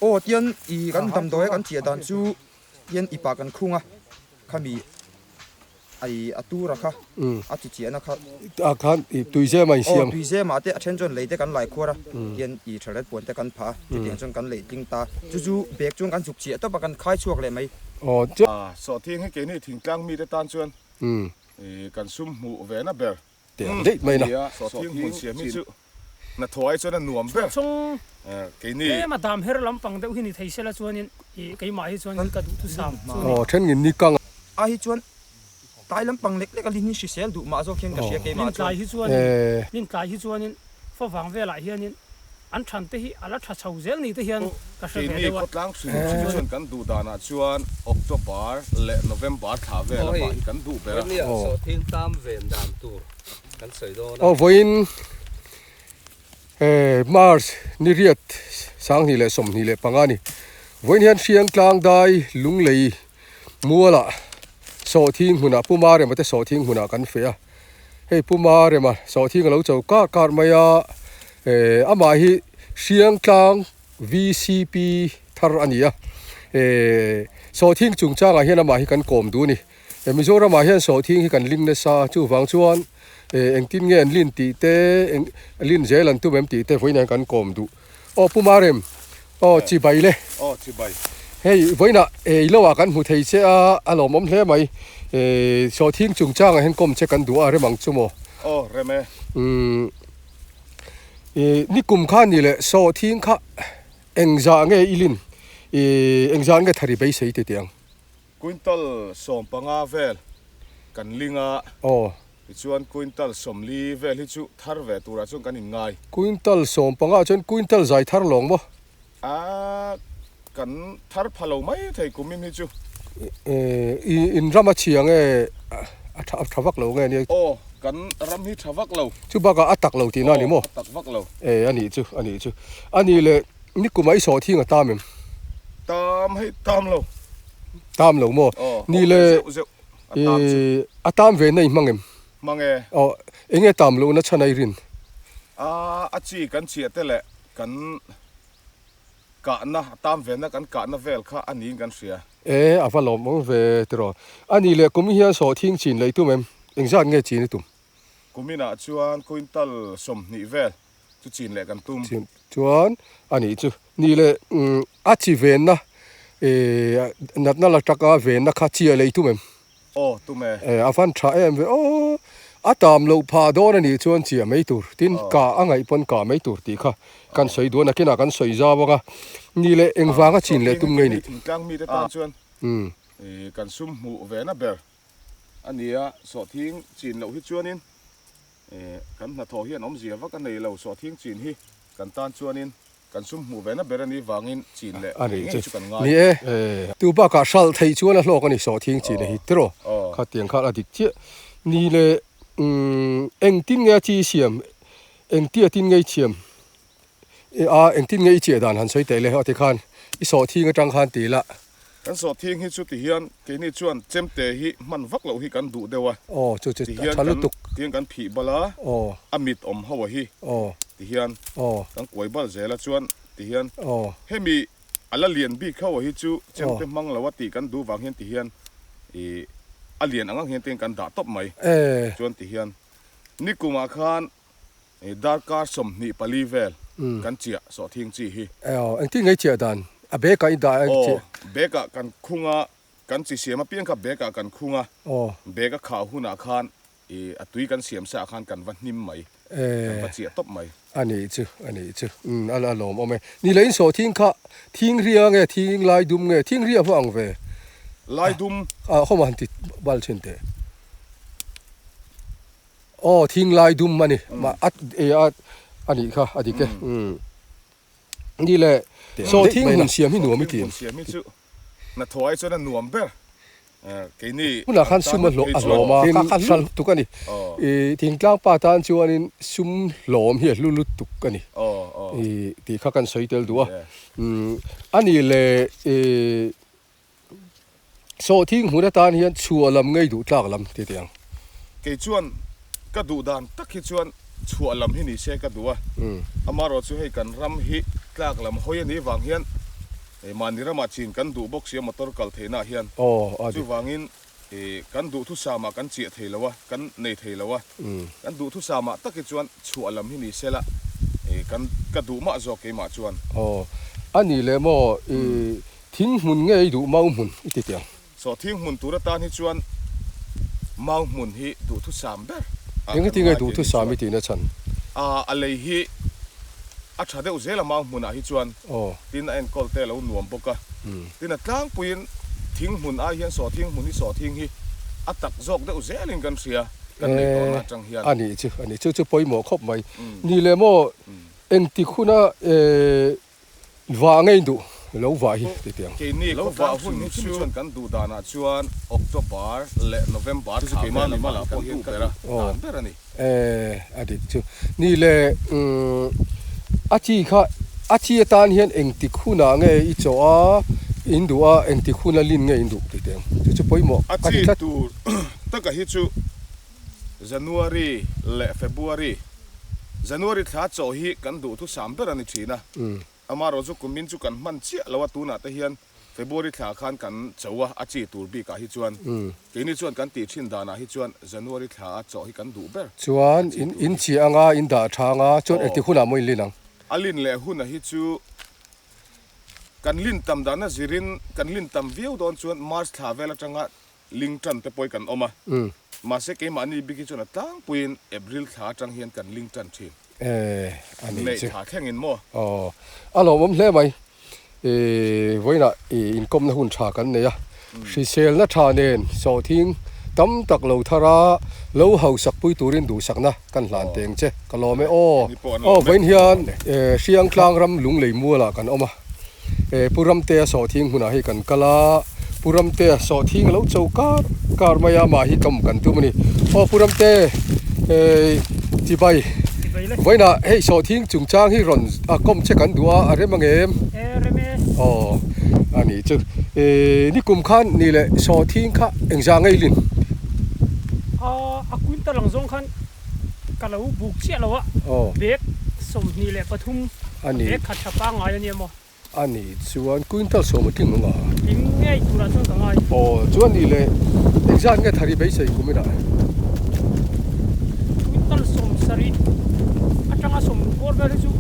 Aw tian i kan damdawi a kan chiah dan chu tian i pa kan khung a, khami ai a tura kha a chi chiahna kha. Ah khan i tuizem a insiam. Aw tuizem ah te a then chuan lei te kan lai khuar a, tian i thalet puan te kan phah a, chutiang chuan kan lei tling ta. Chu chu bag chuan kan zuk chiah tawp a, kan khai chhuak leh mai. Aw chu. Sawhthing hi keini thingtlang mite tan chuan kan sum hmuh ve na ber. Teh ang daih mai na. Sawhthing hmun siam hi chu hnathawh ai chuan a nuam ber. Chhung Keini. Tlem a dam her lampang deuh hi ni thei sela chuanin ih keimah hi chuan ka duhthusam chu a ni. Aw then ngin ni kang. A hi chuan tlai lampang lek lek a lin hi hrisel duh mah zawk hian ka hria keimah chuan. Tlai hi chuanin nin tlai hi chuanin favang velah hianin an than te hi a la tha chho zel ni te hian ka hre ve Keini deuh a. khawtlang hrim hrim chuan kan duh danah chuan October leh November thla vel a pah hi kan duh ber a. Sawhthing tam ven dan tur kan sawi dawn a. Aw vawiin March ni riat 2025 a ni. Vawiin hian Hriangtlang dai Lunglei mualah sawhthing hmunah Pu Marema te sawhthing hmunah kan feh a. Hei Pu Marema sawhthing a lo cho kar kar mai a, eh amah hi Hriangtlang VCP thar a ni a, eh sawhthing chungchangah hian amah hi kan kawm duh a ni. Eh Mizoramah hian sawhthing hi kan ling nasa a, chuvang chuan eh engtin nge an lin tih te, eng lin zel an tum em tih te vawiinah hian kan kawm duh. Aw Pu Marem, aw chibai le. Aw chibai. Hei vawiinah ei lo ah kan hmu thei che a, a lawmawm hle mai. Eh sawhthing chungchangah hian kawm che kan duh a, rem ang chu maw? Aw rem e. Umm eh nikum kha ni leh sawhthing kha engzah nge i lin? Eh engzah nge thari beisei ti teh ang? Quintal 15 vel kan ling a. Aw. Tichuan quintal 40 vel hi chu thar ve turah chuan kan inngai. Quintal 15 chuan quintal zai thar lawng maw? A, kan thar pha lo mai thei kumin hi chu. I in ram a chhia nge a tha a tha vak lo nge nia? Aw, kan ram hi tha vak lo. Chu bakah a tak lo tihna a ni maw? Aw, a tak vak lo. E, a nih chu, a nih chu. A nih leh nikumah i sawhthing a tam em? Tam hei, tam lo. Tam lo maw? Aw, Ni le, zeuh zeuh a tam chu. A tam ve na i hmang em? Hmang e. Aw, eng nge tam lohna chhan a i rin? A, a chi kan chhiah te leh kan kahna, a tam ve na kan kahna vel kha a niin kan hria. E, a va lawm awm ve tiraw. A nih leh kum hian sawhthing chin lei tum em? Engzat nge chin i tum? Kuminah chuan quintal 20 vel chu chin leh kan tum. Chin chuan a nih chu. Nih leh a chi venna natna la taka venna kha chi a lei tum em? Aw tum e. E a van tha em ve aw. A tam loh phah dawn a nih chuan chiah mai tur. Tin ka a ngaih pawn ka mai tur tih kha kan sawi duan a kinah kan sawi zau ang a. Nih leh engvanga chin leh tum ngei nih. Thingtlang mite tan chuan kan sum hmuh ve na ber a ni a, sawhthing chin loh hi chuanin Kan hnathawh hian awmzia vak a nei lo, sawhthing chin hi kan tan chuanin kan sum hmuh ve na ber a nih vangin chin leh ngei ngei chu kan ngai. Ni e, tu bakah hralh theih chuan a hlawk a ni sawhthing chin a hi tiraw? Khatiang khan a dik chiah. Ni le engtin nge a chi siam, engtia tin nge i thiam, a engtin nge i chiah dan han sawi teh le a ti khan i sawhthing atang khan ti la. Kan sawhthing hi chu ti hian keini chuan chemte hi hman vak loh hi kan duh deuh a. Aw chu chu Ti hian tha kan lutuk. ti hian kan phih bal a, Aw. a mit awm ho a hi Aw. ti hian Aw. kan kuai bal zel a chuan ti hian Aw. hemi a la lian bik ho a hi chu chemte Aw. hmang lo a tih kan duh vang hian ti hian ih a lian ang ang hian te hian kan dah tawp mai. E. Chuan ti hian nikumah khan Darkar 24 vel kan chiah sawhthing chi hi. Aw, engtin nge i chiah dan? A bag ah i dah eng chiah? Aw, bag ah kan khung a, kan chi siam apiang kha bag ah kan khung a. Aw. Bag a khah hunah khan i a tui kan siam sa ah khan kan va hnim mai, kan va chiah tawp mai. A nih chu, a nih chu. Umm, a la lawmawm e. Ni leh in sawhthing kha thing ria nge, thing lai dum nge, thing ria hma ang ve? Lai dum. A, hawm han ti bal thin teh. Aw thing lai dum a ni mah a e a a nih kha a dik e umm ni le saw thing hmun siam hi nuam i ti hmun siam hi chu hnathawh ai chuan a nuam ber keini hunah khan sum a hlawh a hlawm a kha kha hlu lutuk a ni i thingtlang pa tan chuanin sum hlawm hi a hlu lutuk a ni i tih kha kan sawi tel duh a umm a ni le i. Sawhthing hmun atan hian chhuah lam ngei duh tlak lam ti teh ang. Kei chuan ka duh dan tak hi chuan chhuah lam hi ni se ka duh a, amaherawhchu hei kan ram hi tlak lam hawi a nih vang hian Mahni ramah chin kan duh bawk sia motor kal theihna ah hian. Chuvangin kan duhthusam ah kan chiah thei lo a, kan nei thei lo a. Kan duhthusam ah tak hi chuan chhuah lam hi ni sela kan ka duh mah zawk keimah chuan. Aw, a nih leh maw i thing hmun nge i duh mau hmun i ti tiang? Saw thing hmun tur atan hi chuan mau hmun hi duhthusam ber ah kan ngai tih ni chuan. I tihna chhan? A lei hi a tha deuh zel a mau hmunah hi chuan tin a enkawl te a lo nuam bawk a. Tin a tlangpuiin thing hmun ai hian saw thing hmun hi saw thing hi a tak zawk deuh zelin kan hria kan nei tawhna atang hian. A nih chu, a nih chu chu pawimawh khawp mai. Ni leh maw engtik huna Vah ngei duh lo vah hi ti tiang. Keini lo vah hun hi chu chuan kan duh danah chuan October leh November chu keimah ni malah pawh hian ka duh dan ber a ni. E a dik chu. Ni le a chi kha a chi atan hian engtik hunah nge i chawh a in duh a engtik huna lin nge in duh ti tiang. Chu chu pawimawh ka ti tlat. A chi tur taka hi chu January leh February, January thla chaw hi kan duhthusam ber a ni thin a, amaherawh chu kumin chu kan hman chiah lo a, tunah te hian February thla khan kan cho a, a chi tur bikah hi chuan keini chuan kan tih thin danah hi chuan January thla a chaw hi kan duh ber. Chuan in in chiah anga in dah tha anga chuan engtik hunah maw in lin ang? A lin leh hunah hi chu kan lin tam dana zirin kan lin tam viau dawn chuan March thla vel atanga Ling tan te pawh hi kan awm a, mahse keimahni bik hi chuan a tlangpuiin April thla atang hian kan ling tan thin. E, a nih May chu. thla thlengin maw? Aw, a lawmawm hle mai. E, vawiinah i inkawmna hun tha kan nei a, hriselna tha nen sawhthing tam tak lo thar a, lo hausakpui turin duhsakna kan hlan teng che. Ka lawm e aw. Aw, vawiin hian e, Hriangtlang ram Lunglei mualah kan awm a. E Pu Ramtea sawhthing hmunah hei kan kal a, Pu Ramtea sawhthing a lo cho kar kar mai a, mah hi kam kan tum a ni. Aw Pu Ramte e chibai vawiinah hei sawhthing chungchang hi rawn a kawm che kan duh a, a rem ang em? E rem e. Aw a nih chu. E nikum khan ni leh sawhthing kha engzah ngei lin? A a quintal ang zawng khan Ka lo buk chiah lo a, bag 23 bag khat tha pangngai a nia maw? A nih chuan quintal sawm a tling ang a. Tling ngei turah chuan ka ngai. Aw, chuan nih leh engzat nge thari beisei kum inah? Quintal 70 atanga 60 bawr vel hi chu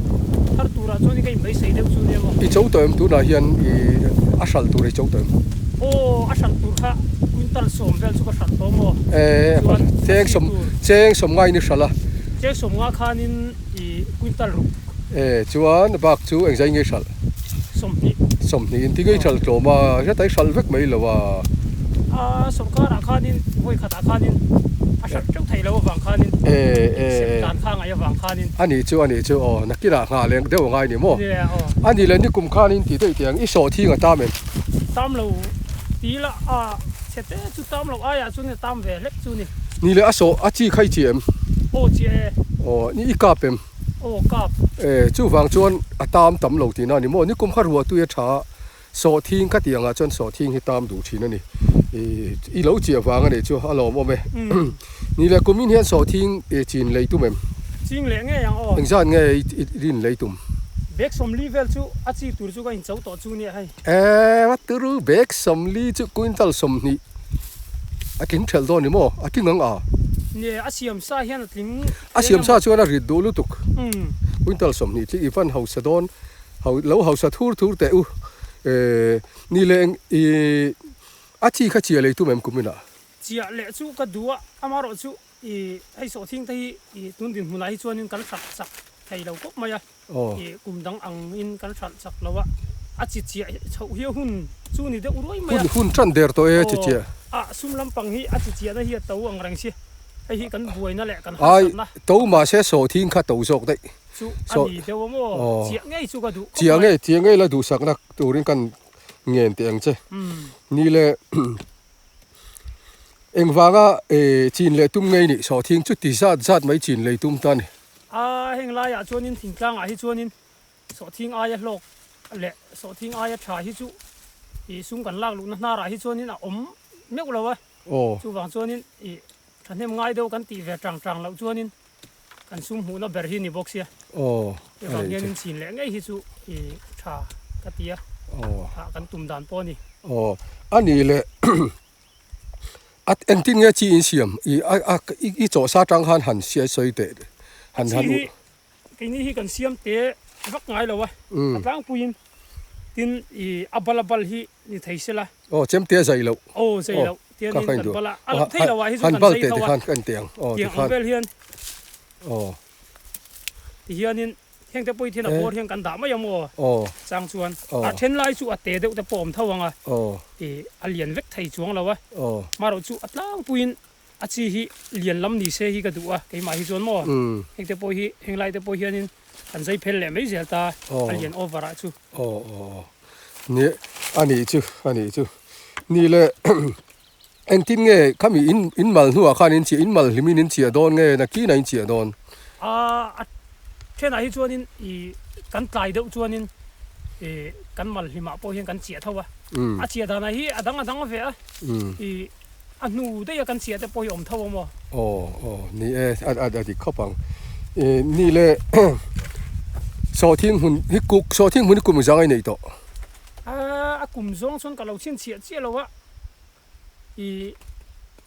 thar turah chuan ka inbeisei deuh chu nia maw? I cho tawh em tunah hian i a hralh tur i cho tawh em? Aw, a hralh tur kha quintal sawm vel chu ka hralh tawh maw? Chuan cheng sawm cheng sawm ngain i hralh a. Cheng sawm nga khanin i quintal ruk. E, chuan bak chu engzai nge i hralh? 20. 20 in tinge i hralh tlawm a, hriat a i hralh vek mai lo a. A, sorkarah khanin vawi khatah khanin a hralh teuh theih loh avang khanin sem tlan kha ngaih avang khanin. A nih chu, a nih chu aw, nakinah nghah leh deuh a ngai ni maw? A nih leh nikum khanin tih daih teh ang, i sawhthing a tam em? Tam lo ti ila a chhe te chu tam loh aiah chuan a tam ve hlek chu ni. Ni leh a sawh a chi kha i chi em? Aw chi e. Aw, ni i kap em? Aw kap. E, chuvang chuan a tam tam lo tihna a ni maw? Nikum kha ruah tui a tha a, sawhthing ka tih angah chuan sawhthing hi tam duh thin a ni. I, i lo chiah vang a nih chu a lawmawm e. Ni leh kumin hian sawhthing chin lei tum em? Ching leh ngei ang aw. Engzat nge i rin lei tum? Bag 40 vel chu a chi tur chu ka incho tawh chu nia hei. E, va turu bag 40 chu quintal 20 a tling thelh dawn ni maw? A tling ang a? Nia, a siam sa hian a tling. A siam sa chuan a rit duh lutuk. Quintal 20 tling i van hausa dawn, lo hausa thur thur teh u. E, ni leh eng i a chi kha chiah lei tum em kuminah? Chiah leh chu ka duh a, amaherawh chu i hei sawhthing te hi i tun dinhmunah hi chuanin kan hralh chak thei lo khawp mai a, i kum dang angin kan hralh chak lo a, a chi chiah chhoh hi a hun chu ni deuh ruai mai a. Hun hun tan der tawh e chi chiah. Aw, a sum lampang hi a chi chiahna hi a to ang reng si, hei hi kan buaina leh kan harsatna. Ai, to mahse sawhthing kha to zawk daih. Chu a ni deuh a maw, chiah ngei chu ka duh khawp mai. Chiah ngei, chiah ngei la duhsakna turin kan ngen teh ang che. Ni le. Engvanga chin leh tum ngei nih sawhthing chu ti zat zat mai chin lei tum ta ni. A heng laiah chuanin thingtlangah hi chuanin sawhthing aia hlawk leh sawhthing aia tha hi chu ih sum kan lak luhna hnarah hi chuanin a awm meuh lo a. Chuvang chuanin ih thahnem ngai deuh kan tih ve tang tang loh chuanin kan sum hmuhna ber hi ni bawk sia. Chuvang hianin chin leh ngei hi chu ih tha ka ti a. Ah kan tum dan pawh a ni. Aw a nih leh a engtin nge chi in siam i a a i chawhsa tang khan han siai sawi teh han han u. Keini hi kan siam te vak ngai lo a a tlangpuiin tin i a bal a bal hi ni thei sela. Aw chemte a zai loh. Aw zai loh tianin kan bal a a loh thei lo ah hi chu kan zai tho a tiang ang vel hian tihianin heng te pawh hi a bawr hian kan dah mai ang maw chang chuan a then lai chu a te deuh te pawh a awm tho ang a ih a lian vek thei chuang lo a marawh chu a tlangpuiin a chi hi lian lam ni se hi ka duh a keimah hi chuan maw heng te pawh hi heng lai te pawh hianin kan zai phel leh mai zel ta a lian over ah chu. Aw aw ni a nih chu a nih chu ni le engtin nge khami in in mal hnuah khan in chiah in mal hlimin in chiah dawn nge nakinah in chiah dawn? A thenah hi chuanin ih kan tlai deuh chuanin ih kan mal hlimah pawh hian kan chiah tho a a chiah danah hi a dang a dang ve a ih A hnu daih a kan chiah te pawh hi awm tho ang maw? Aw aw ni e a a dik khawp ang. I ni le sawhthing hmun hi kuk sawhthing hmun hi kum zang a inei tawh. A a kum zawng chuan ka lo chhinchhiah chiah lo a i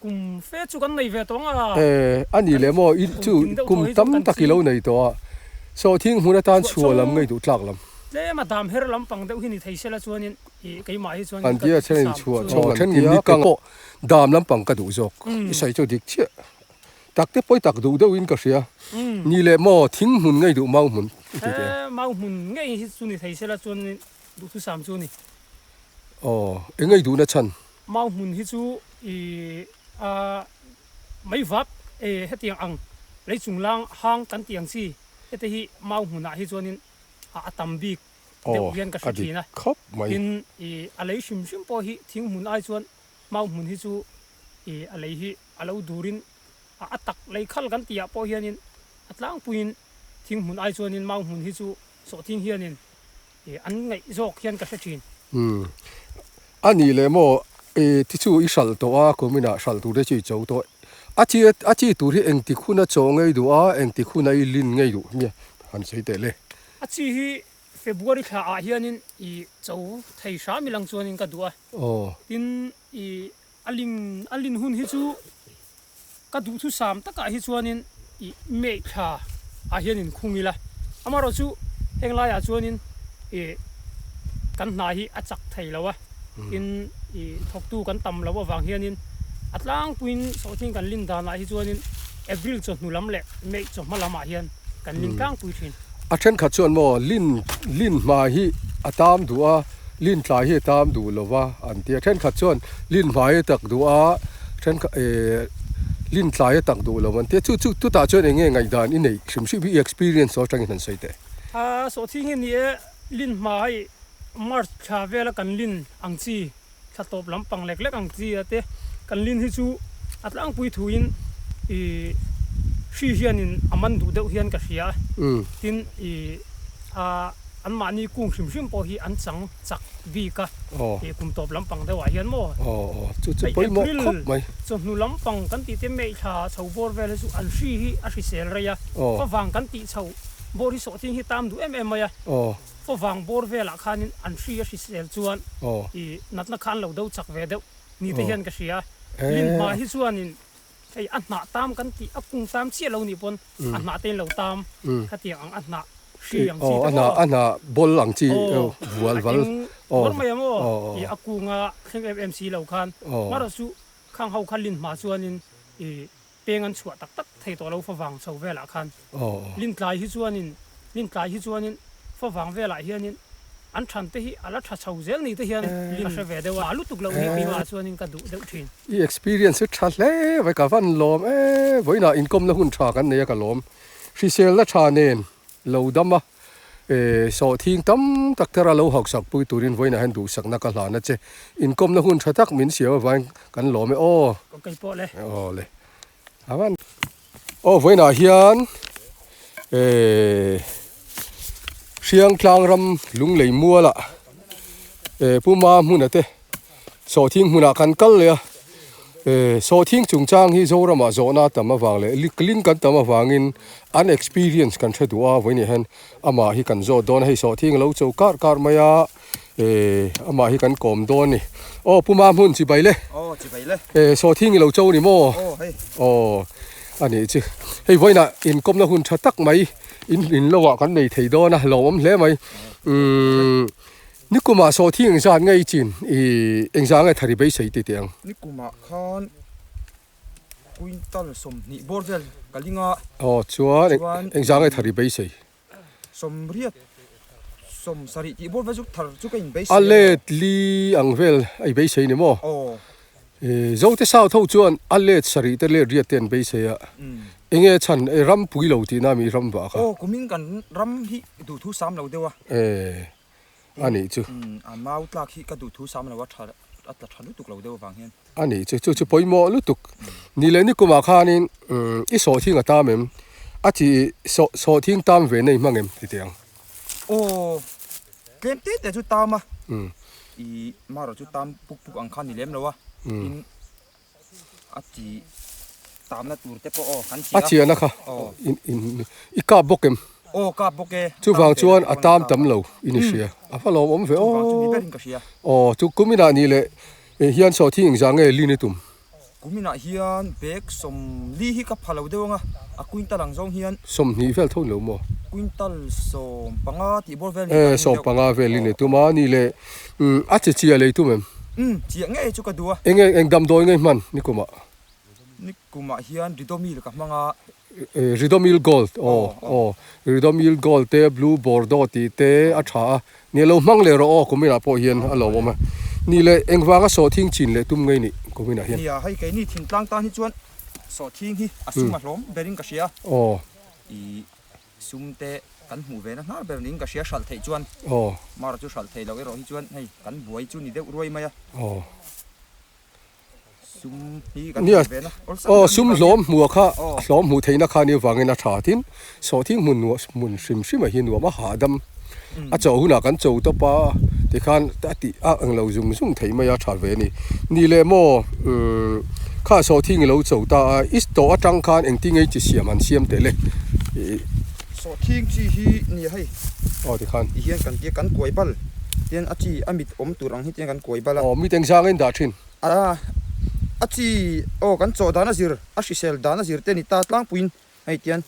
kum fe chu kan nei ve tawh ang a. E a ni le maw i chu kum tam tak i lo nei tawh a sawhthing hmun atan chhuah lam ngei duh tlak lam. Tlem a dam her lampang deuh hi ni thei sela chuanin. An tia then in chhuah chhawng an tia kei pawh dam lampang ka duh zawk i sawi chu dik chiah tak te pawi tak duh deuh in ka hria ni leh maw thing hmun ngei duh mau hmun i ti teh ang. Mau hmun ngei hi chu ni thei sela chuan duhthusam chu ni. Aw eng ngei duhna chhan. Mau hmun hi chu i a mei vap e hetiang ang lei chunglang hang kan tih ang chi hete hi mau hmunah hi chuanin a tam bik. deuh hian ka hre thin a, tin ih a lei hrim hrim pawh hi thing hmun ai chuan mau hmun hi chu ih a lei hi a lo durin a tak lei khal kan tih ah pawh hianin a tlangpuiin thing hmun ai chuanin mau hmun hi chu sawhthing hianin ih an ngaih zawk hian ka hre thin. Umm a nih leh maw ih ti chu i hralh tawh a kumin ah hralh tur te chu i cho tawh a chi a chi tur hi engtik hun a chaw ngei duh a engtik hun a i lin ngei duh nge han sawi teh le. A chi hi February thla ah hianin i cho thei hram ilang chuanin ka duh a. Tin i a ling a lin hun hi chu ka duhthusam takah hi chuanin i May thla ah hianin khung ila. Amaherawh chu heng laiah chuanin i kan hna hi a chak thei lo a. Tin i thawktu kan tam loh avang hianin a tlangpuiin sawhthing kan lin danah hi chuanin April chawhnu lam leh May chawhma lamah hian kan lin tlangpui thin. A thenkhat chuan maw lin lin hma hi a tam duh a, lin tlai hi a tam duh lo va an ti a. Thenkhat chuan lin hma hi a tak duh a, thenkhat eh lin tlai a tak duh lo an ti a. Chu chu chutah chuan eng nge ngaihdan i neih hrim hrim hi i experience atangin han sawi teh. A sawhthing hi ni e, lin hma hei March thla vela kan lin ang chi thla tawp lampang lek lek ang chi a te kan lin hi chu a tlangpui thuin ih hri hianin a man duh deuh hian ka hria a tin ih a anmahni kung hrim hrim pawh hi an chang chak bik a ih kum tawp lampang deuhah hian maw hei April chawhnu lampang kan tih te May thla chho bawr vel hi chu an hri hi a hrisel rei a favang kan tih chho bawr hi sawhthing hi tam duh em em mai a. Favang bawr velah khanin an hri a hrisel chuan i natna kha an lo do chak ve deuh ni te hian ka hria. Lin hma hi chuanin hei a hnah tam kan tih a kung tam chiah lo nih pawn a hnah te in lo tam khatiang ang a hnah hri ang chi te maw. A hnah bawl ang chi vual val. A eng vual mai ang aw i a kunga thleng em em si lo khan. Marawh chu khang ho kha lin hma chuanin i Peng an chhuah tak tak thei tawh lo favang chho velah khan Lintlai hi chuanin Lintlai hi chuanin favang velah hianin an than te hi a la tha chho zel ni te hian ka hre ve deuh a, lutuk loh hi keimah chuanin ka duh deuh thin. I experience hi tha hle mai ka van lawm e, vawiinah inkawmna hun tha kan nei a ka lawm. Hriselna tha nen lo dam a. E, sawhthing tam tak thar a lo hausak pui turin vawiinah hian duhsakna ka hlan a che. Inkawmna hun tha tak min siam avangin kan lawm e aw. Ka kei pawh le. Aw le. A van. Aw vawiinah hian e, Hriangtlang ram Lunglei mualah e, Puma hmuna te Sawhthing hmunah kan kal leh a, sawhthing chungchang hi Zoramah zawhna a tam avang leh ling kan tam avangin an experience kan hre duh a, vawiin hian amah hi kan zawt dawn a, hei sawhthing a lo cho kar kar mai a, Eh amah hi kan kawm dawn ni. Aw Pu Mahmun chibai le. Aw chibai le. Eh sawhthing i lo cho ni maw? Aw hei. Aw a nih chu. Hei vawiinah inkawmna hun tha tak mai in in lo ah kan nei thei dawn a lawmawm hle mai. Umm nikumah sawhthing engzat nge i chin i engzah nge thari beisei ti teh ang? Nikumah khan quintal 20 bawr vel ka ling a. Aw chuan engzah nge thari beisei? 80 70 tih bawr vel chu thar chu ka inbeisei a let li ang vel a i beisei ni maw? Aw. Zote South ho chuan a let sarih te let riat te an beisei a, enge chhan ram pui lo tihna mi ram vah kha? Aw kumin kan ram hi duhthu sam lo deuh a. E a nih chu. A mau tlak hi ka duhthu sam lo a tha a tla tha lutuk lo deuh avang hian. A nih chu, chu chu pawimawh lutuk. Ni leh nikumah khanin i sawhthing a tam em? A chi sawh sawhthing tam ve nei hmang em ti teh ang. Aw, tlem te te chu tam a. I marawh chu tam puk puk ang kha ni lem lo a. Tin a chi tamna tur te pawh aw kan chi a. A chiahna kha i kap bawk em? Aw kap bawk e. Chuvang chuan a tam tam lo i ni hria. A va lawmawm ve aw. Chuvang chu ni berin ka hria. Aw chu kuminah ni leh Eh hian sawhthing engzah nge lin i tum? Kuminah hian bag 40 hi ka pha lo deuh ang a, a quintal ang zawng hian. 20 vel tho ni lo maw? Quintal 15 tih bawr vel ni ka ring deuh. Eh 15 vel lin i tum a, ni le a chi chiah lei tum em? Umm chiah ngei chu ka duh a. Enge eng damdawi ngei hman nikumah? Nikumah hian Ridomil ka hmang a. Ridomil Gold aw aw Ridomil Gold te Blue Bordeaux tih te a tha a, ni lo hmang leh rawh aw kuminah pawh hian a lawmawm a, ni leh engvanga sawhthing chin leh tum ngei nih kuminah hian. Nia hei keini thingtlang tan hi chuan sawhthing hi a sum a hlawm berin ka hria. Aw. I sum te kan hmuh ve na hnar ber niin ka hria hralh theih chuan. Aw. Mara chu hralh theih loh erawh hi chuan hei kan buai chu ni deuh ruai mai a. Aw. Sum hi kan Nia, hmuh ve na awlsam aw ber sum ni hlawm hmuh kha Aw. hlawm hmuh theihna kha ni avangin a tha tin sawhthing hmun nuah hmun hrim hrim ah hi nuam a hahdam a cho hunah kan cho tawp a tikhan a tih a englo zung zung theih mai a tha ve a ni. Ni leh maw umm kha sawhthing i lo cho ta a i tawh atang khan engtin nge i chi siam han siam teh le ih. Sawhthing chi hi nia hei. Aw tikhan. Ti hian kan tia kan kuai bal tian a chi a mit awm tur ang hi tian kan kuai bal a. Aw mit engzang a indah thin. A a chi aw kan chawh dan a zir a hrisel dan a zir te ni ta tlangpuiin hei tian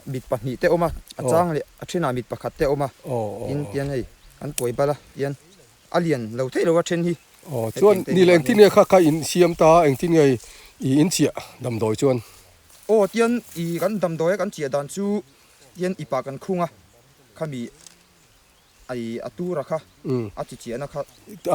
mit pahnih te awm a a chang leh a thenah mit pakhat te awm a tin tian hei kan kuai bal a tian a lian lo theih lo a then hi. Aw chuan ni leh engtin nge kha kha in siam ta engtin nge i inchiah damdawi chuan. Aw tian i kan damdawi a kan chiah dan chu tian ipa kan khung a khami ai a tura kha a chi chiahna kha.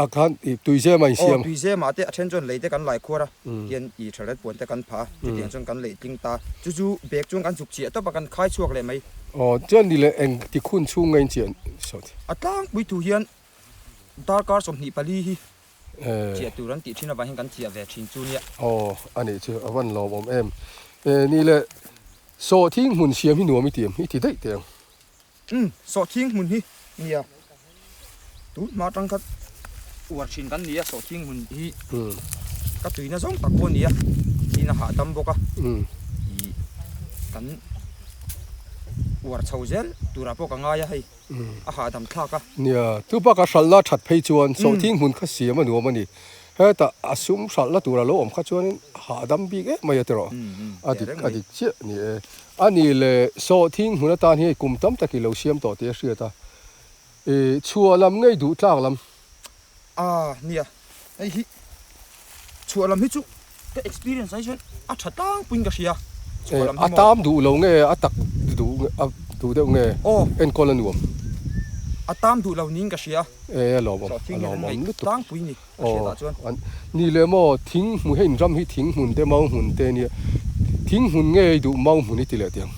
A khan i tuizem a insiam. Aw tuizemah te a then chuan lei te kan lai khuar a tian i tharet puan te kan phah a chutiang chuan kan lei tling ta chu chu bag chuan kan zuk chiah tawp a kan khai chhuak leh mai. Aw chuan ni leh eng ti khun chhung nge inchiah sawt. A tlangpui thu hian darkar 24 hi chiah tur an tih thin avang hian kan chiah ve thin chu nia. Aw a nih chu a van lawmawm em. Ni leh sawhthing hmun siam hi nuam i ti em i ti daih teh ang. Umm, sawhthing hmun hi nia tun hma atang kha uar thin kan ni a, sawhthing hmun hi ka tuina zawng tak pawh a ni a, tin a hahdam bawk a, ih kan uar chho zel turah pawh ka ngai a hei a hahdam thlak a. Nia, chu bakah hralhna that phei chuan sawhthing hmun kha siam a nuam a ni. Hetah a sum hralhna tur a lo awm kha chuanin hahdam bik em mai a tiraw? A dik a dik chiah ni e. A nih leh sawhthing hmun atan hi kum tam tak i lo siam tawh tih a hriat a. I chhuah lam ngei duh tlak lam. A nia, hei hi chhuah lam hi chu ka experience ai chuan a tha tlangpuiin ka hria. Chhuah lam hi maw? A tam duh lo nge a tak duh a duh deuh nge enkawl a nuam? A tam duh lo niin ka hria. E a lawmawm a lawmawm lutuk. Tlangpui ni a hriat ah chuan. Aw ni leh maw thing hmu hei ram hi thing hmun te mau hmun te nia thing hmun nge i duh mau hmun i ti leh tiang.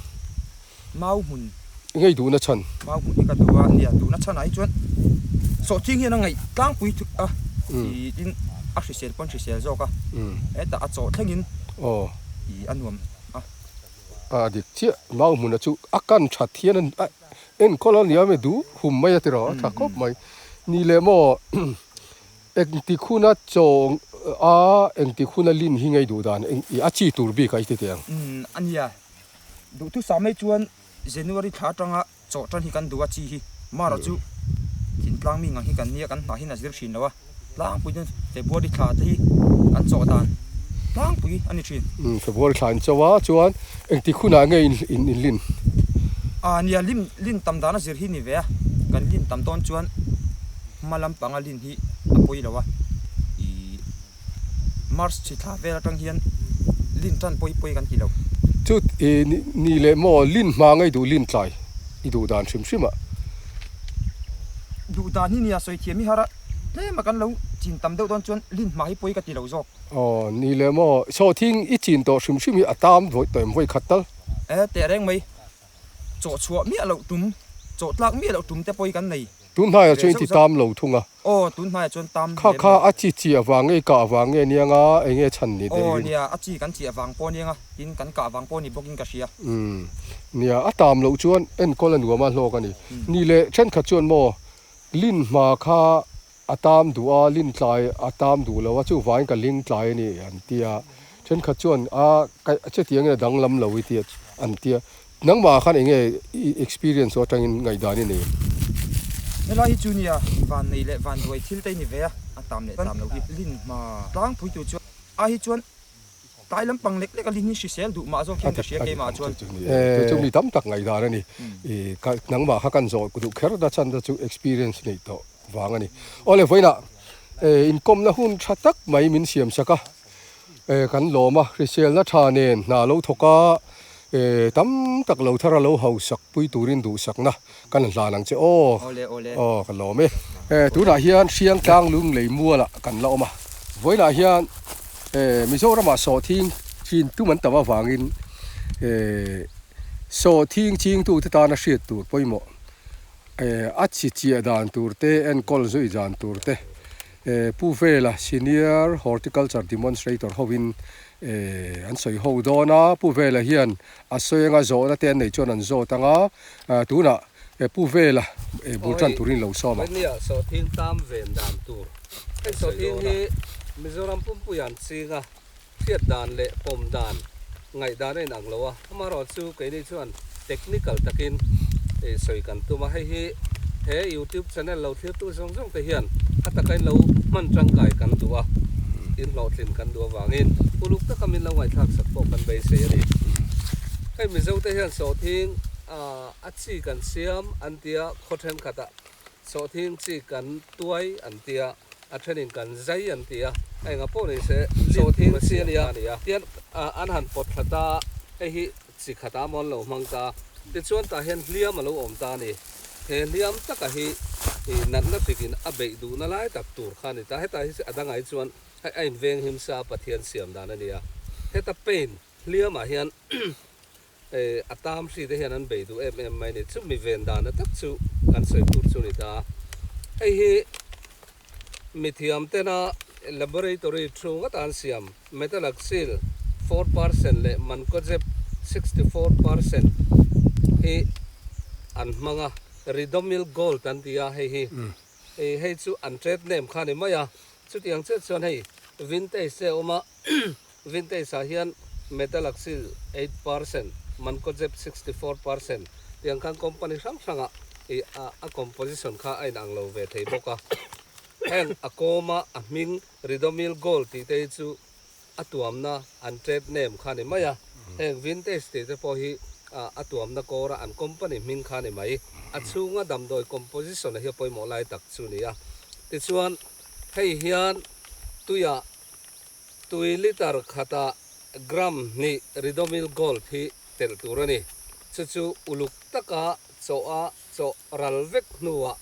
Mau hmun. Nge i duhna chhan. Mau hmun hi ka duh a nia duhna chhan ah hi chuan sawhthing hian a ngaih tlangpui thut a i tin a hrisel pawn hrisel zawk a hetah a chawh thlengin i a nuam a. A dik chiah mau hmun a chu a kan that hian a Enkawl a nia mi duh hum mai a ti rawh a tha khawp mai. Ni leh maw engtik huna chaw a engtik huna lin hi ngei duh dan eng a chi tur bik a i ti teh ang. Umm a nia duhthusah mai chuan January thla atanga chaw tan hi kan duh a chi hi marawh chu Thingtlang mi ngang hi kan nia kan hnah hian a zir thin lo a, tlangpui chuan February thla te hi kan chawh dan tlangpui a ni thin. Umm February thla in chauh a, chuan engtik hunah nge in in lin? Ah nia lim lin tam dan a zir hi ni ve a, kan lin tam dawn chuan hma lampanga lin hi a pawi lo a, ih. March chi thla vel atang hian lin tan pawi pawi kan ti lo. Chu i ni leh maw lin hma ngei duh lin tlai i duh dan hrim hrim ah. Duh dan hi nia sawi thiam i har a, tlem a kan lo chin tam deuh dawn chuan lin hma hi pawi ka ti lo zawk. Aw ni leh maw sawhthing i chin tawh hrim hrim hi a tam vawi tawh em vawi khat tal. E teh reng mai, chawh chhuah miah loh tum, chawh tlak miah loh tum te pawi kan nei. Tun hnaiah chuan i ti tam lo thung a. Aw, tun hnaiah chuan tam hle mai. Kha kha a chi chi avang nge kah avang nge nia nga eng nge chhan ni teh Aw nia, a chi kan chi avang pawh nia nga, tin kan kah avang pawh ni bawkin ka hria. Umm, nia, a tam loh chuan enkawl a nuam a hlawk a ni. Ni leh thenkhat chuan maw lin hma kha a tam duh a, lin tlai a tam duh lo a, chuvangin ka ling tlai a ni an ti a. Thenkhat chuan a chutiangin a danglam lo i ti an ti a. Nangmah khan eng nge i experience atangin ngaihdan i nei? Helai hi chu nia van nei leh van duai thil te i ni ve a, a tam leh tam lo hi lin hma tlangpui tur chuan a hi chuan tlai lampang lek lek a lin hi hrisel duh mah zawk hian ka hria keimah chuan. Chu chu mi tam tak ngaihdan a ni. I nangmah kha kan zawh duh kher na chhan te chu experience neih tawh vang a ni. Awle vawiinah inkawmna hun tha tak mai min siam sak a. Kan lawm a, hriselna tha nen hna lo thawk a, tam tak lo thar a lo hausak pui turin duhsakna kan hlan ang che aw. Aw ka lawm e. Tunah hian Hriangtlang Lunglei mualah kan la awm a, vawiinah hian Mizoramah sawhthing chin tum an tam avangin sawhthing chingtute tana hriat tur pawimawh a chi chiah dan tur te, enkawl zui dan tur te, Pu Vela, Senior Horticulture Demonstrator hovin an sawi ho dawn a, Pu Vela hian a sawi anga zawhna te an neih chuan an zawt anga, tunah Pu Vela bul tan turin lo sawm ang. Nia, sawhthing tam ven dan tur. Hei sawhthing hi Mizoram pumpuia an ching a, hriat dan leh pawm dan, ngaihdan a inang lo a, amaherawh chu keini chuan technical takin sawi kan tum a, hei hi he youtube channel lo thlirtu zawng zawng te hian a taka in lo hman tangkai kan duh a, in hlawhtlin kan duh avangin uluk taka min lo ngaihthlak sak pawh kan beisei a ni. Hei Mizo te hian sawhthing a chi kan siam an tia khaw thenkhatah sawhthing chi kan tuai an tia. A thenin kan zai an ti a, a enga pawh ni se sawhthing chi a nia, tian an han pawt thla ta, hei hi chi khat a mawn lo hmang ta, tichuan tah hian hliam a lo awm ta a ni, he hliam taka hi natna hrikin a beih duhna lai tak tur kha a ni ta, hetah hi a dangah hi chuan hei a inveng himsa Pathian siam dan a ni a, heta pain hliamah hian A tam hri te hian an bei duh em em mai a ni. Chumi ven dana tak chu kan sawi tur chu a ni ta. Hei hi mithiam tena laboratory thu ngata an siam metalaxyl 4% leh mancozeb 64% hi an hmang a, Ridomil Gold an ti a hei hi. Hei chu an trade name kha a ni mai a. Chutiang chiah chuan hei vintage te a awm a. Vintage ah hian Metalaxyl 8%, Mancozeb 64% tiang khan company hrang hrangah ih a composition kha a inang lo ve thei bawk a. Heng a kawma a hming Ridomil Gold tih te hi chu a tuamna an trade name kha a ni mai a. Heng Vintage tih te pawh hi a tuamna kawra an company hming kha a ni mai. A chhunga damdawi composition a hi a pawimawh lai tak chu a ni a. Tichuan hei hian tuiah Tui litre khatah gram hnih Ridomil Gold hi telh tur a ni. Chu chu uluk taka chawh a chawh ral vek hnuah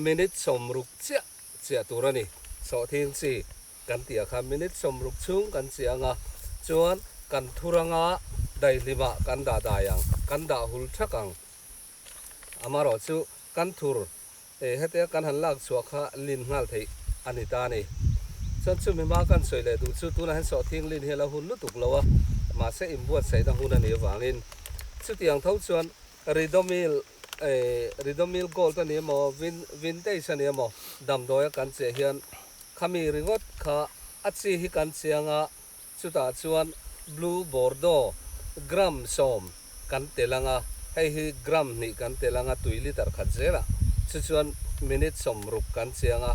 minute 60 chiah chiah tur a ni. Sawhthing chi kan tih ah khan minute 60 chhung kan chiah anga chuan kan thur anga daihlimah kan dah dai ang, kan dah hul thak ang. Amaherawh chu kan thur Hetia kan han lak chhuah kha lin nghal theih a ni ta a ni. Chuan chumi hma kan sawi leh duh chu tunah hian sawhthing lin hi a la hun lutuk lo a, mahse inbuatsaihna hun a nih avangin chutiang tho chuan Ridomil Ridomil Gold a ni emaw Vintage a ni emaw damdawia kan chiah hian khami ringawt kha a chi hi kan chiang a, Chutah chuan Blue Bordeaux gram 10 kan tel ang a, hei hi gram hnih kan tel ang a tui litre khat zelah. Chu chuan minute 60 kan chiang a,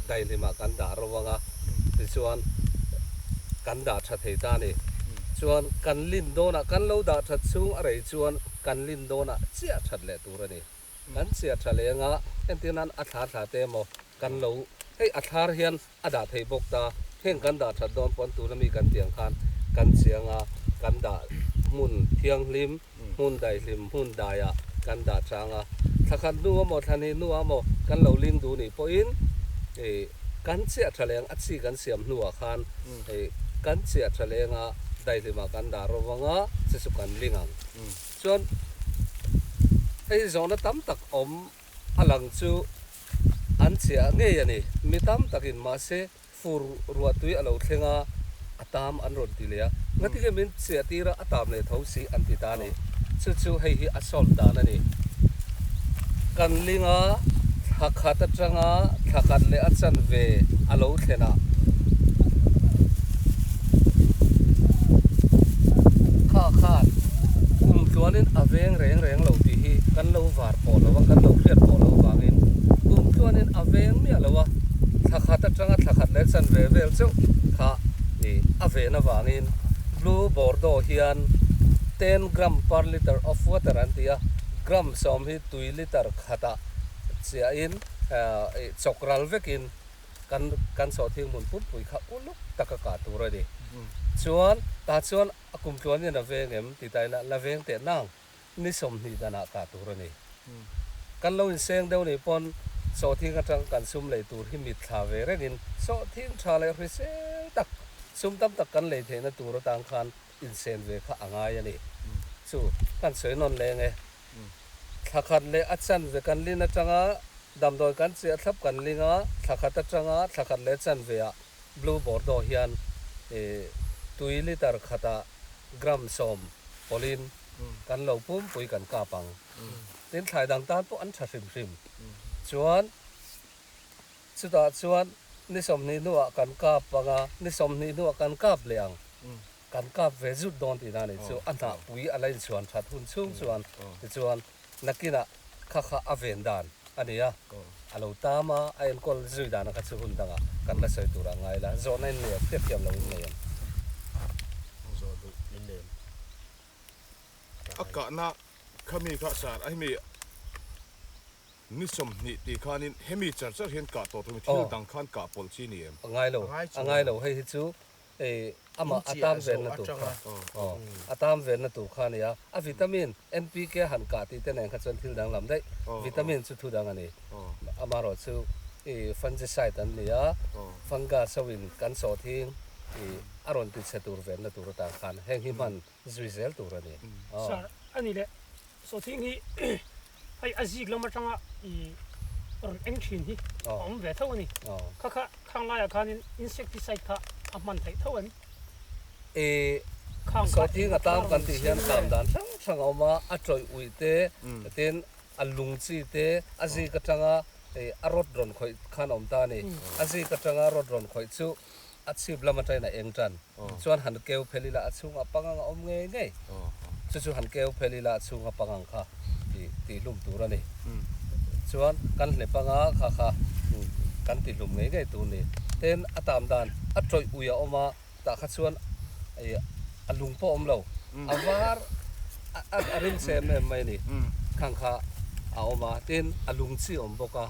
daihlimah kan dah ro ang a, tichuan kan dah tha thei ta a ni. Chuan kan lin dawnah kan lo dah that chhung a rei chuan kan lin dawnah chiah that leh tur a ni. Kan chiah tha leh anga entir nan a thla thla te emaw kan lo hei a thlar hian a dah thei bawk ta, heng kan dah that dawn pawn tuna mi kan tiang khan kan chiang a, kan dah hmun thianghlim, hmun daihlim, hmun daiah kan dah chang a, thla khat hnu emaw thla hnih hnuah emaw kan lo ling duh nih pawhin ih kan chiah tha leng a chi kan siam hnuah khan ih kan chiah tha leng a daihlimah kan dah ro vang a chu chu kan ling ang. Chuan hei zawhna tam tak awm a lang chu an chiah ngei a ni. Mi tam takin mahse fur ruahtui a lo thleng a, a tam an rawn ti leh a. Ngatinge min chiah tir a, a tam leh tho si an ti ta a ni. Chu chu hei hi a solve dan a ni. Kan ling a, thla khat atanga thla khat leh a chanve a lo thlen a. Kha khan kum tluanin a veng reng reng lo tih hi kan lo var pawh lo a, kan lo hriat pawh lo vangin kum tluanin a veng miah lo a, thla khat atanga thla khat leh chanve vel chauh kha a ven avangin Blue Bordeaux hian 10 gram per litre of water an ti a, gram 10 hi tui litre khatah chiahin chawk ral vekin kan kan sawhthing hmun pumpui kha uluk taka kah tur a ni. Chuan tah chuan a kum tluanin a veng em tih ta ila la veng teh nang ni 20 danah kah tur a ni. Kan lo inseng deuh nih pawn sawhthing atang kan sum lei tur hi mit thla ve rengin sawhthing tha leh hrisel tak sum tam tak kan lei theihna tur atang khan insen ve kha a ngai a ni. Chu kan sawi nawn leng e. Thla khat leh a chanve kan lin atanga damdawi kan chiah thlap kan ling a, thla khat atanga thla khat leh chanve ah Blue Bordeaux hian tui litre khatah gram 10 pawlhin kan lo pumpui kan kap ang. Tin thlai dang tan pawh an tha hrim hrim. Chuan chutah chuan ni 20 hnuah kan kap ang a, ni 20 hnuah kan kap leh ang. Kan kap ve zut dawn tihna a nih chu a hnahpui a la inchhuan that hun chhung chuan tichuan nakinah kha kha a ven dan a ni a, a lo tam a, a enkawl zui dana kha chu hun dangah kan la sawi tur a ngai la, zawhna in nei em, hriatthiam lo in nei em? Zawh duh min nei em? A kahna kha mi kha sar a hemi Ni 20 tih khanin hemi char char hian kah tawh tur thil dang khan kah pawlh chi ni em? A ngai lo, a ngai lo hei hi chu ei amah a tam venna tur kha aw a tam venna tur kha a nia, a vitamin NPK han kah tih te nen kha chuan thil danglam daih, vitamin chu thu dang a ni, amaherawhchu i fungicide an ni a, fungus ho in kan sawhthing i a rawn ti chhe tur venna tur atan khan heng hi hman zui zel tur a ni. Sir, a ni leh sawhthing hi hei a zik lam atanga i rawn eng thin hi a awm ve tho a ni. Kha kha khang laiah khanin insecticide kha a hman theih tho em? I sawhthing a tam kan tih hian tam dan hrang hrang a awm a, a tawih uih te, tin a lung chi te, a zik atanga a rawt rawn khawih khan a awm ta a ni. A zik atanga rawt rawn khawih chu a chhip lam atangin a eng tan. Chuan han keu phel ila a chhungah pangang a awm ngei ngei. Chu chu han keu phel ila a chhunga pangang kha tih tihhlum tur a ni. Chuan kan hlep anga kha kha kan tihhlum ngei ngei tur ni. Tin a tam dan a tawih ui a awm a, tah kha chuan a lung pawh a awm lo. A var a rim che em em mai a ni. Khang kha a awm a, tin a lung chi a awm bawk a,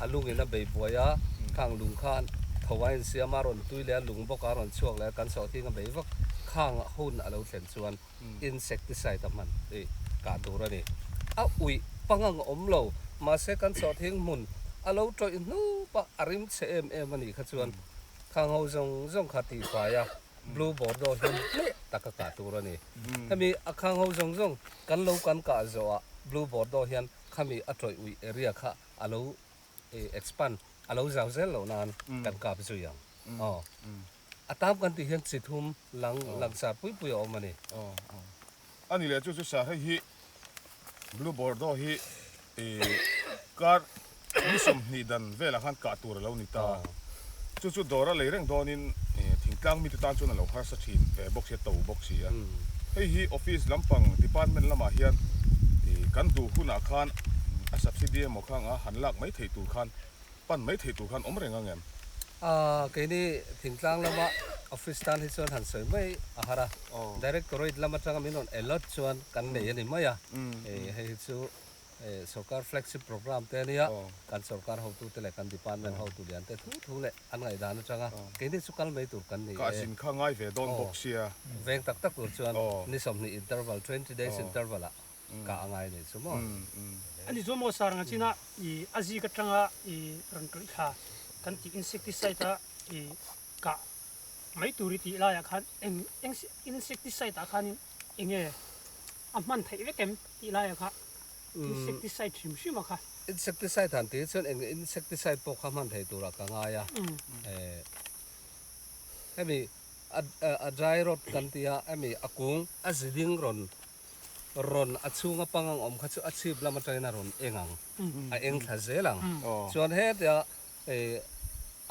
a lungin a bei buai a, khang lung khan tho a insiam a, rawn tui leh a lung bawk a rawn chhuak leh a, kan sawhthing a bei vak. Khang hun a lo thlen chuan insecticide a hman tih kah tur a ni. A uih pangang a awm lo, mahse kan sawhthing hmun a lo tawih hnup a, a rim chhe em em a nih kha chuan khang ho zawng zawng kha tihfai a, Blue Bordeaux hian hleh tak a kah tur a ni. Hemi a khang ho zawng zawng kan lo kan kah zawhah Blue Bordeaux hian khami a tawih uih area kha a lo expand, a lo zau zel loh nan kan kap zui ang. Aw. A tam kan tih hian chi thum lang langsar pui pui a awm a ni. A ni leh chu chu sir hei hi Blue Bordeaux hi kar ni 20 dan velah khan kah tur a lo ni ta. Chu chu dawr a lei reng dawnin thingtlang mite tan chuan a lo harsa thin ve bawk si a, to bawk si a. Hei hi office lampang department lamah hian kan duh hunah khan A subsidy emaw kha anga han lak mai theih tur khan pan mai theih tur khan awm reng ang em? A, keini thingtlang lama office tan hi chuan han sawi mai a har a, Directorate lam atanga min rawn allot chuan kan nei a ni mai a, hei hi chu sorkar flagship programme te a nia, kan sorkar hotute leh kan department hotu lian te thu thu leh an ngaihdan atanga keini chu kal mai tur kan ni e. Ka zin kha ngai ve dawn bawk sia. Veng tak tak tur chuan ni 20 interval, 20 days interval ah ka a ngai anih chu maw. Ani chu maw sar nga china i a zik atanga i rawn tawih thla kan tih insecticide a i kah mai tur i tih laiah khan eng eng insecticide ah khanin enge a hman theih vek em tih laiah kha insecticide hrim hrim a kha. Insecticide han tih hi chuan eng insecticide pawh kha hman theih turah ka ngai a, hemi a dry rot kan tih a hemi a kung a ziding rawn rawn a chhunga pangang awm kha chu a chhip lam atangin a rawn eng ang, a eng thla zel ang. Chuan hetia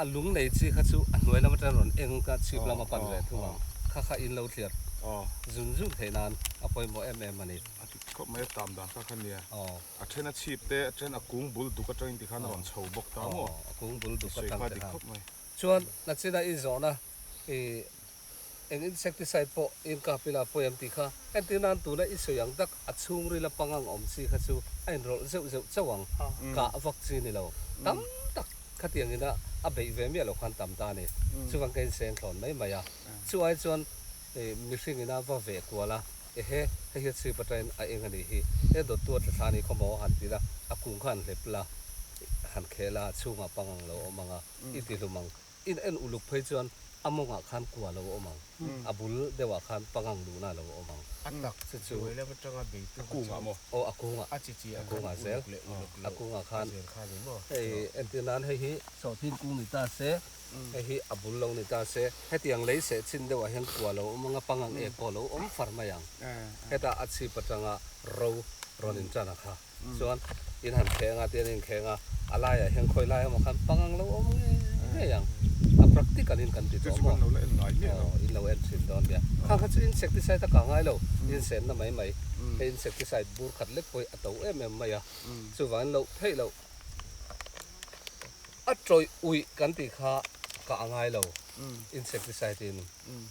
a lung nei chi kha chu a hnuai lam atangin rawn eng a chhip lam a pan ve thung ang. Kha kha in lo thliar zun zun theih nan a pawimawh em em a ni. A dik khawp mai a tam dan kha kha nia. A then a chhip te, a then a kung bul duk atangin tikhan a rawn chho bawk ta maw? A kung bul duk atang te khan. Chuan nachina i zawhna i Eng insecticide pawh in kap ila pawi am tih kha entir nan tuna i sawi ang tak a chhungril a pangang awm chi kha chu a inrawlh zeuh zeuh chauh ang, kah vak chi ni lo. Tam tak khatiang ina a beih ve miah loh khan tam ta a ni. Chuvang ka inseng thlawn mai mai a. Chu ai chuan mihring ina va veh kual a, ehe hei hi a chhip atangin a eng a nih hi, he dawttu a tla thla a nih khaw maw han ti la, a kung kha han hlep la, han kheh la, a chhungah pangang lo awm ang a, i ti hlum ang. In en uluk phei chuan a mawngah khan kua lo awm ang, a bul deuhah khan pangang luhna lo awm ang. A tak chu chu hnuai lam atanga beitu kha chu aw a kungah a chi chi a kungah zel uluk leh uluk a loh kungah khan a zel kha ni maw? Hei entir nan hei hi sawhthing kung ni ta se, hei hi a bul lo ni ta se, hetiang lei seh chin deuhah hian kua lo awm ang a, pangang ek pawh lo awm far mai ang. Hetah a chhip atanga ro rawn intan a kha. Chuan in han kheng a, tian in kheng a, a laiah hian khawi lai emaw khan pangang lo awm ngei ngei ang. A practical in kan ti tawh maw? Aw, in lo en thin dawn nia. Khang kha chu insecticide a kah ngai lo, insenna mai mai. Hei insecticide bur khat lek pawh hi a to em em mai a, chuvangin loh theih loh. A tawih uih kan tih kha kah a ngai lo, insecticide in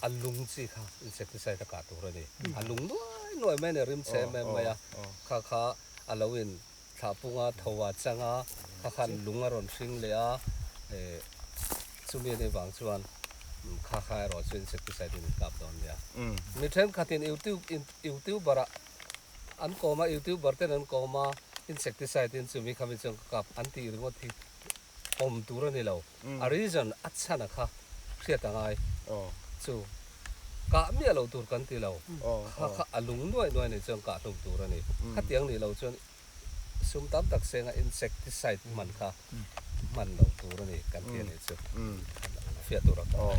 a lung chi kha insecticide a kah tur a ni. A lung nuai nuai mai a ni, rim chhe em em mai a, kha kha a lo in thlah pung a, tho a chang a, kha khan lung a rawn hring leh a, chumi a nih vang chuan kha kha erawh chu insecticide in kap dawn nia. Mi thenkhatin youtuber ah An kawm a, youtuber ten an kawm a, insecticide in chumi khami chuan ka kap an tih ringawt hi awm tur a ni lo. A reason a chhan a kha hriat a ngai. Chu kah miah loh tur kan ti lo. Kha kha a lung nuai nuai nei chuan kah hlum tur a ni. Khatiang nih loh chuan sum tam tak senga insecticide hman kha hman loh tur a ni kan ti a nih chu. Fiah tur a kal.